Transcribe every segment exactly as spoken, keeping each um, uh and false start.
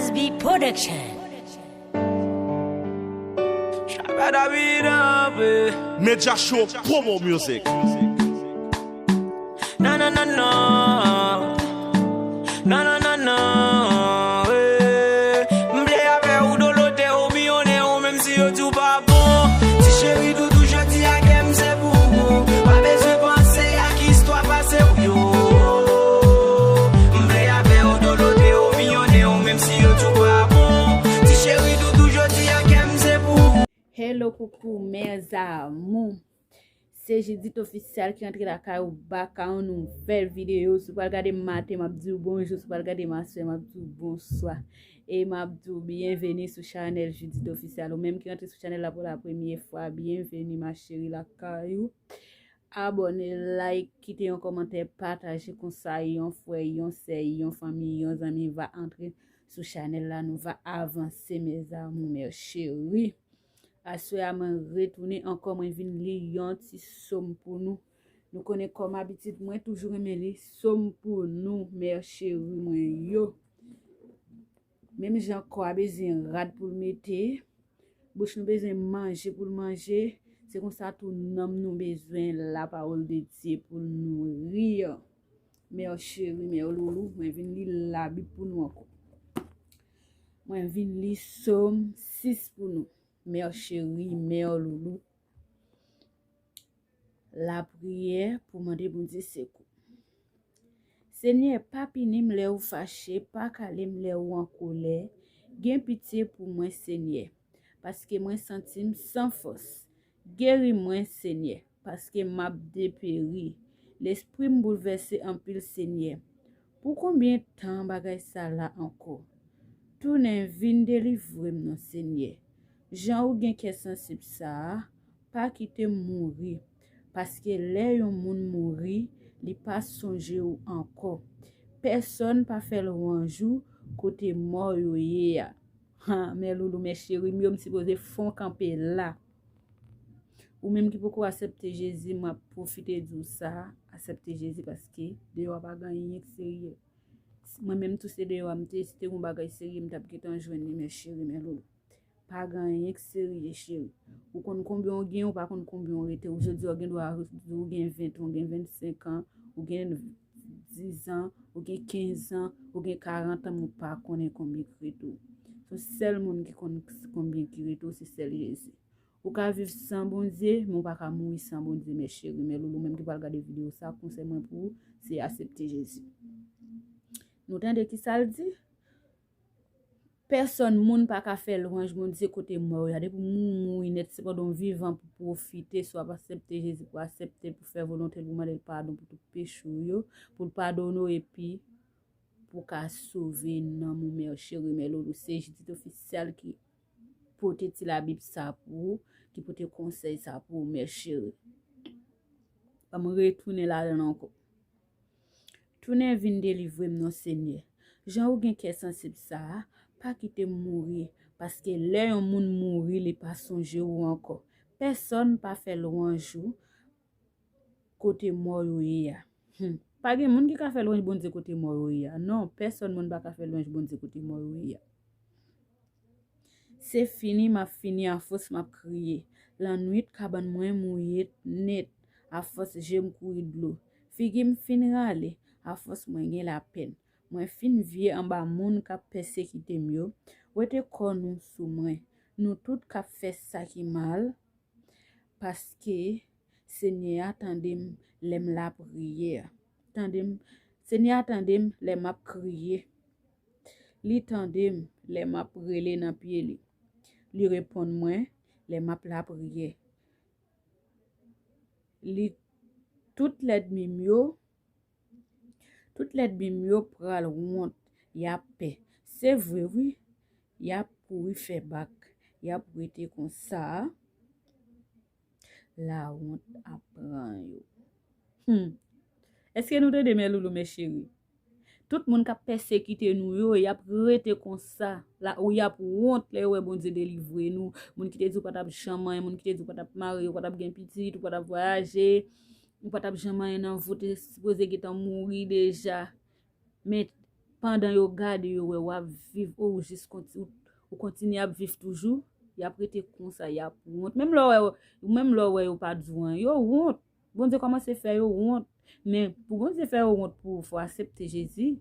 S B Production. Media Show Promo Music. Non, non, non, non. Non, non, non, non. Eh. M vle avè ou dolote ou miyonnen ou menm si yo di w pa bon. Ti cheri doudou jodi a kè m se pou ou. Pa bezwen panse ak istwa pase w yo. M vle avè ou dolote ou miyonnen ou menm si yo di w pa bon. Ti cheri doudou jodi a kè m se pou ou. Hello, coucou mes amours. Se Judith Official ki rantre lakay ou bak a yon nouvèl videyo. Si w pral gade m maten, m ap di w bonjou. Si w pral gade m aswè, m ap di w bonswa. E m ap di w byenveni sou chanèl Judith Official. Ou menm ki rantre sou chanèl la pou la premye fwa, byenveni ma chérie lakay ou. Abòne, like, kite yon kòmantè, pataje konsa yon frè, yon sè, yon fanmi, yon zanmi va antre sou chanèl la. Nou va avanse mes amours, mes chéries. Aswè a mwen retounen ankò, mwen vin li yon ti sòm pou nou. Nou konnen kòm abitid mwen toujou renmen li sòm pou nou mes chéries mwen yo. Menm jan kò a bezwen rad pou l mete, bouch nou bezwen manje pou l manje, se konsa tou nanm nou bezwen la parole de Dieu pou l nouri. Mes chéries, mes loulous, mwen vin li Labib pou nou ankò. Mwen vin li Sòm sis pou nou. Mes chéries, mes loulous. Lapriyè pou mande Bondye sekou. Senyè, pa pini m lè ou fache, pa kale m lè ou an kolè. Gen pitye pou mwen, Senyè, paske mwen santi m san fòs. Geri mwen, Senyè, paske m ap deperi. Lespri m boulvèse anpil, Senyè. Pou konbyen tan bagay sa la ankò? Tounen vin delivre m non, Senyè. Jan ou gen kè sansib sa a, pa kite m mouri, paske lè yon moun mouri, li pa sonje w ankò. Pèsòn pa fè lwanj ou kote mò yo ye a. Ha, mes loulous, mes chéries m yo, m sipoze fon kanpe la. Ou menm ki poko aksepte Jezi, m ap pwofite di w sa, aksepte Jezi paske deyò a pa gen anyen k serye. Mwen menm tou se deyò a m te ye, si te gen yon bagay serye m t ap gentan jwenn li, mes chéries, mes loulous. Pa gen anyen k serye, cheri. Ou konn konbyen w gen, ou pa konn konbyen w rete. Ou jodi a, ou gen dwa di ou gen ven an, ou gen vennsenk an, ou gen diz an, ou gen kenz an, ou gen karant an, men ou pa konnen konbyen ki rete w. Se sèl moun ki konn konbyen ki rete w, se sèl Jezi. Ou ka viv san Bondye, men ou pa ka mouri san Bondye, mes chéries, mes loulous, ou menm ki pral gade videyo sa, konsèy mwen pou ou, se aksepte Jezi. Nou tande ki sa l di? Pèsòn moun pa ka fè lwanj Bondye kote mò yo ye a. Depi moun mouri nèt, se pandan w vivan pou pwofite, swa pou aksepte Jezi, pou aksepte l, pou fè volonte l, pou mande l padon pou tout peche w yo, pou l padone w epi pou w ka sove nanm ou, mes chéries, mes loulous. Se Judith Official ki pote ti Labib sa pou ou, ki pote konsèy sa pou ou, mes chéries. Ban m retounen ladan l ankò. Tounen vin delivre m non, Senyè. Jan ou gen kè sansib sa a, pa kite m mouri, paske lè yon moun mouri, li pa sonje ou ankò. Pèsòn pa fè lwanj ou kote mò yo ye a. Hmm. Pa gen moun ki ka fè lwanj Bondye kote mò yo ye a. Non, pèsòn moun pa ka fè lwanj Bondye kote mò yo ye a. Se fini, m ap fini, afòs m ap kriye. Lannwit, kabann mwen mouye nèt, afòs je m kouri dlo. Figi m fin rale, afòs mwen gen lapèn. Mwen fin vye anba moun k ap pèsekite m yo. Wete kò nou sou mwen, nou tout k ap fè sa ki mal, paske Senyè a tande m lè m lapriyè. Tande m, Senyè a tande m lè m ap kriye. Li tande m lè m ap rele nan pye li. Li reponn mwen lè m ap lapriyè. Li, tout lènmi m yo, tout lènmi m yo pral wont, y ap pè. Se vre, wi, y ap kouri fè bak, y ap rete konsa a. Lawont ap pran yo. Hmm. Èske nou tande, mes loulous, mes chéries? Tout moun k ap pèsekite nou yo, y ap rete konsa. La, ou y ap wont lè yo wè Bondye delivre nou. Moun ki te di w pa t ap janm anyen, moun ki te di w pa t ap marye, ou pa t ap gen pitit, ou pa t ap vwayaje, ou pa t ap janm anyen nan vi w, te sipoze gentan mouri deja. Men pandan yo gade, yo wè w ap viv, ou jis konti-, ou, ou kontinye ap viv toujou, y ap rete konsa, y ap wont. Menm lè w wè, menm lè w wè yo pa di w anyen, yo wont. Bondye kòmanse fè yo wont. Men, pou Bondye fè yo wont pou ou, fò aksepte Jezi.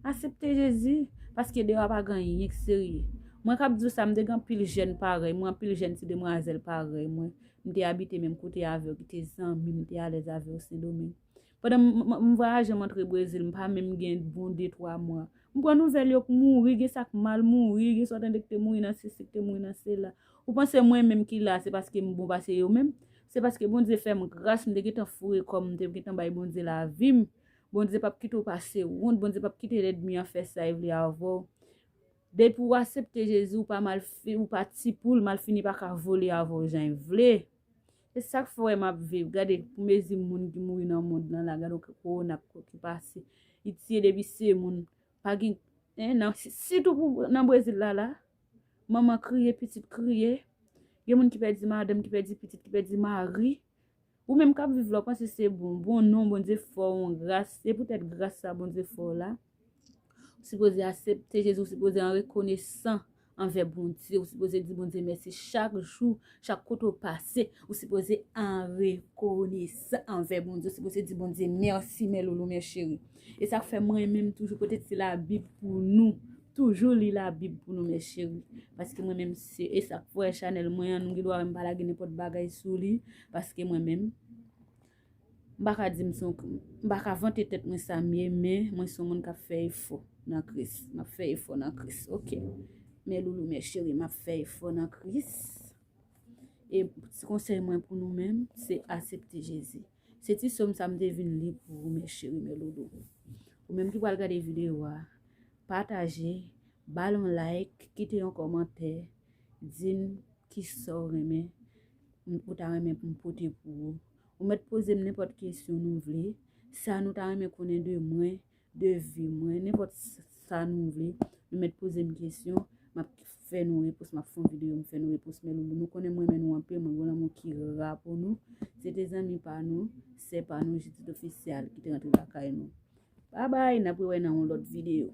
Aksepte Jezi, paske deyò a pa gen anyen k serye. Mwen k ap di w sa, m te gen anpil jèn parèy mwen, anpil jèn ti demwazèl parèy mwen. M te abite menm kote avè yo, ki te zanmi m, m te alèz avè yo Sendomeng. Pandan m, m, m vwayaje, m antre Brezil, m pa menm gen bon de twa mwa. M pran nouvèl yo k mouri, gen sa k mal mouri, gen sa w tande k te mouri nan sesi, k te mouri nan sela. Ou panse mwen menm ki la, se paske m bon pase yo menm? Se paske Bondye fè m gras, m te gentan foure kò m, m te gentan bay Bondye lavi m. Bondye p ap kite w pase wont, Bondye p ap kite lènmi an fè sa l vle avè w. Depi w aksepte Jezi, ou pa mal fi-, ou pa ti poul, malfini pa ka vole avè w jan l vle. E sa k fè w wè m ap viv. Gade, pou mezi moun ki mouri nan mond lan la, gade yon kowona k, ki pase. Li tiye depi se moun. Pa gen, en, nan, si-, sitou pou nan Brezil la, la. Manman kriye, pitit kriye. Gen moun ki pèdi madanm, ki pèdi pitit, ki pèdi mari. Ou menm k ap viv la, w panse se bon, bon non, Bondye fè w yon gras. Se poutèt gras sa Bondye fè w la. Ou sipoze aksepte Jezi, ou sipoze an rekonesan anvè Bondye, ou sipoze di Bondye mèsi chak jou, chak kote w pase, ou sipoze an rekonesan anvè Bondye, ou sipoze di Bondye mèsi, mè loulou, mè cheri. E sa k fè mwen menm toujou pote ti Labib pou nou, toujou li Labib pou nou, mè cheri. Paske mwen menm se, e sa k fè chanèl mwen an, nou gen dwa wè m pa lage nenpòt bagay sou li, paske mwen menm, m pa ka di m se yon, m pa ka vante tèt mwen sa m ye, men mwen se yon moun k ap fè efò nan Kris. M ap fè efò nan Kris, oke. Mè loulou, mè cheri, m ap fè efò nan Kris. E ti konsèy mwen pou nou menm, se aksepte Jezi. Se ti sòm sa m te vin li pou ou, mè cheri, mè loulou. Ou menm ki pral gade videyo a, pataje, ba l yon like, kite yon kòmantè, di m kisa w renmen, ou ta renmen pou m pote pou ou. Ou mèt poze m nenpòt kesyon nou vle, sa nou ta renmen konnen de mwen, de vi mwen, nenpòt s-, sa nou vle. Nou mèt poze m kesyon, m ap fè nou repons, m ap fè yon videyo, m fè nou repons, mè loulou. Nou konnen m renmen nou anpil, mwen gen lanmou ki ra pou nou. Se te zanmi pa nou, sè pa nou, Judith Official ki te rantre lakay nou. Babay, n ap rewè nan yon lòt videyo.